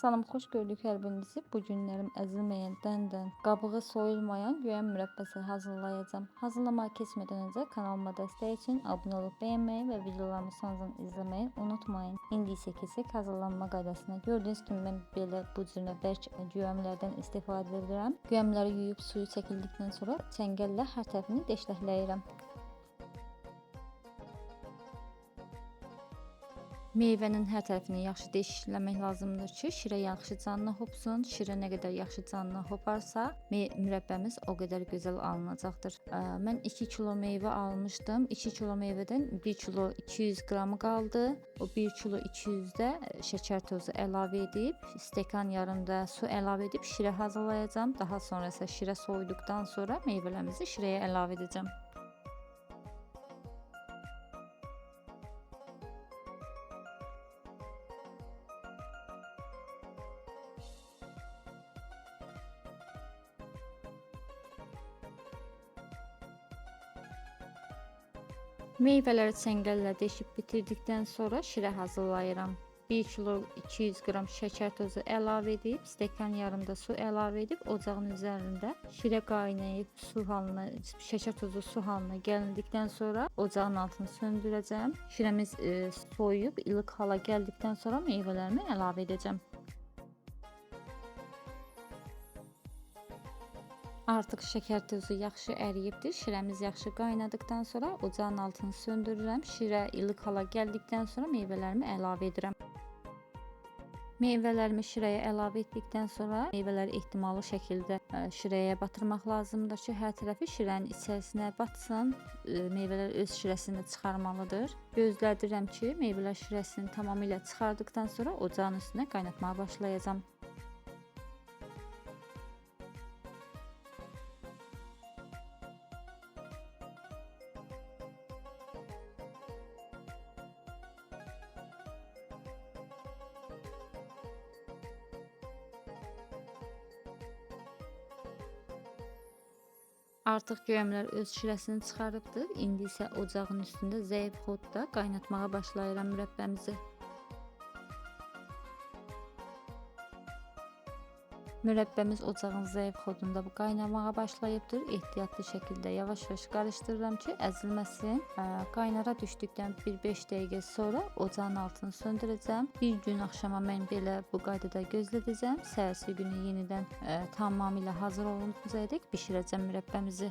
Salam, xoş gördük hər birinizi. Bu günlərim əzilməyən dəndən, qabığı soyulmayan güyəm mürəbbəsi hazırlayacağam. Hazırlamağa keçmədən öncə kanalıma dəstək üçün abunə olub bəyənməyi və videolarımı sonradan izləməyi unutmayın. İndi isə keçək hazırlanma qaydasına. Gördüyünüz kimi mən belə bu cürə bərk güyəmlərdən istifadə edirəm. Güyəmləri yuyub suyu çəkildikdən sonra çəngəllə hər tərəfini deşləkləyirəm. Meyvənin hər tərəfini yaxşı deşikləmək lazımdır ki, şirə yaxşı canına hopsun. Şirə nə qədər yaxşı canına hoparsa, mürəbbəmiz o qədər gözəl alınacaqdır. Mən 2 kilo meyvə almışdım. 2 kilo meyvədən 1 kilo 200 qramı qaldı. O 1 kilo 200-də şəkər tozu əlavə edib, stəkan yarımda su əlavə edib şirə hazırlayacağam. Daha sonra isə şirə soyuduqdan sonra meyvələrimizi şirəyə əlavə edəcəm. Meyvələri çəngəllə deşib bitirdikdən sonra şirə hazırlayıram. 1 kilo 200 qram şəkər tozu əlavə edib, stəkan yarımda su əlavə edib ocağın üzərində şirə qaynayıb su halına, şəkər tozu su halına gəlindikdən sonra ocağın altını söndürəcəm. Şirəmiz soyuyub ilıq hala gəldikdən sonra meyvələrimi əlavə edəcəm. Artıq şəkər tozu yaxşı əriyibdir. Şirəmiz yaxşı qaynadıqdan sonra ocağın altını söndürürəm. Şirə ilıq hala gəldikdən sonra meyvələrimi əlavə edirəm. Meyvələrimi şirəyə əlavə etdikdən sonra meyvələri ehtimallı şəkildə şirəyə batırmaq lazımdır ki, hər tərəfi şirənin içərisinə batsın. Meyvələr öz şirəsini çıxarmalıdır. Gözlədirəm ki, meyvələr şirəsini tamamilə çıxardıqdan sonra ocağın üstünə qaynatmağa başlayacağam. Artıq güyəmlər öz şirəsini çıxarıbdır. İndi isə ocağın üstündə zəif xodda qaynatmağa başlayıram mürəbbəmizi. Mürəbbəmiz ocağın zəif xodunda qaynamağa başlayıbdır. Ehtiyatlı şəkildə yavaş-yavaş qarışdırıram ki, əzilməsin. Qaynara düşdükdən bir 5 dəqiqə sonra ocağın altını söndürəcəm. Bir gün axşama mən belə bu qaydada gözlədəcəm. Səhərsi günü yenidən tamamilə hazır oluncaya dək bişirəcəm mürəbbəmizi.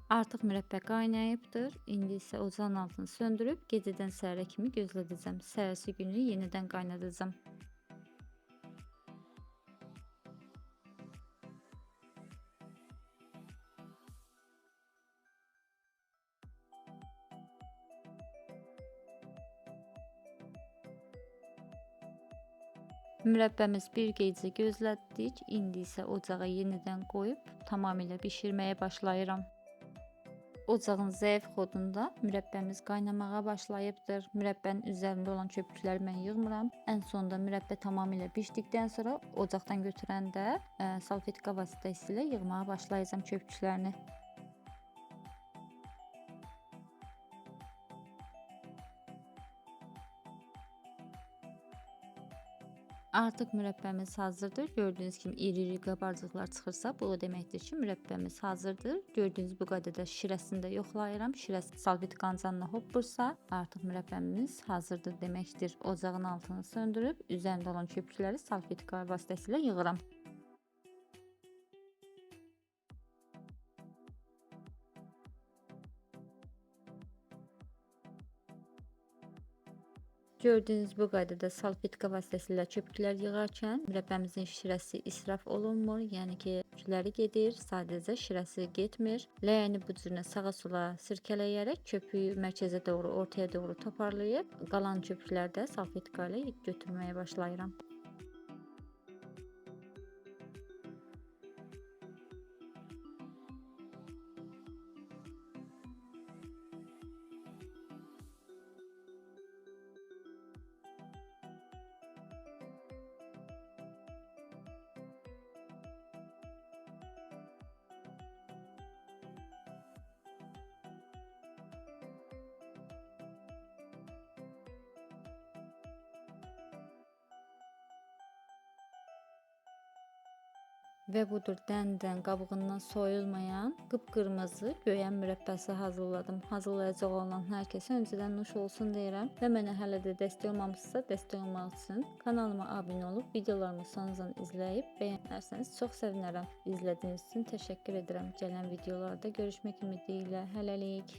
Artıq mürəbbə qaynayıbdır. İndi isə ocağın altını söndürüb gecədən səhərə kimi gözlədəcəm. Səhərsi günü yenidən qaynadacağam. Mürəbbəmiz bir gecə gözlətdik. İndi isə ocağa yenidən qoyub tamamilə bişirməyə başlayıram. Ocağın zəif xodunda mürəbbəmiz qaynamağa başlayıbdır. Mürəbbənin üzərində olan köpükləri mən yığmıram. Ən sonda mürəbbə tamamilə bişdikdən sonra ocaqdan götürəndə salfetka vasitəsilə yığmağa başlayacağam köpüklərini. Artıq mürəbbəmiz hazırdır. Gördüyünüz kimi iri-iri qabarcıqlar çıxırsa, bu o deməkdir ki, mürəbbəmiz hazırdır. Gördüyünüz bu qaydada şirəsini də yoxlayıram. Şirəsi salfetkanın canına hoppursa, artıq mürəbbəmiz hazırdır deməkdir. Ocağın altını söndürüb, üzərində olan köpükləri salfetka vasitəsilə yığıram. Gördüyünüz bu qaydada salfetka vasitəsilə köpüklər yığarkən mürəbbəmizin şirəsi israf olunmur, yəni ki, köpükləri gedir, sadəcə şirəsi getmir. Ləyəni bu cürünə sağa sola sirkələyərək köpüyü mərkəzə doğru, ortaya doğru toparlayıb qalan köpükləri də salfetka ilə götürməyə başlayıram. Və budur dən-dən qabığından soyulmayan qıpqırmızı göyəm mürəbbəsi hazırladım. Hazırlayacaq olan hər kəsə öncədən nuş olsun deyirəm və mənə hələ də dəstək olmamışsa, dəstək olmaq üçün kanalıma abunə olub videolarımı sonradan izləyib bəyənərsəniz çox sevinərəm. İzlədiyiniz üçün təşəkkür edirəm. Gələn videolarda görüşmək ümidi ilə hələlik.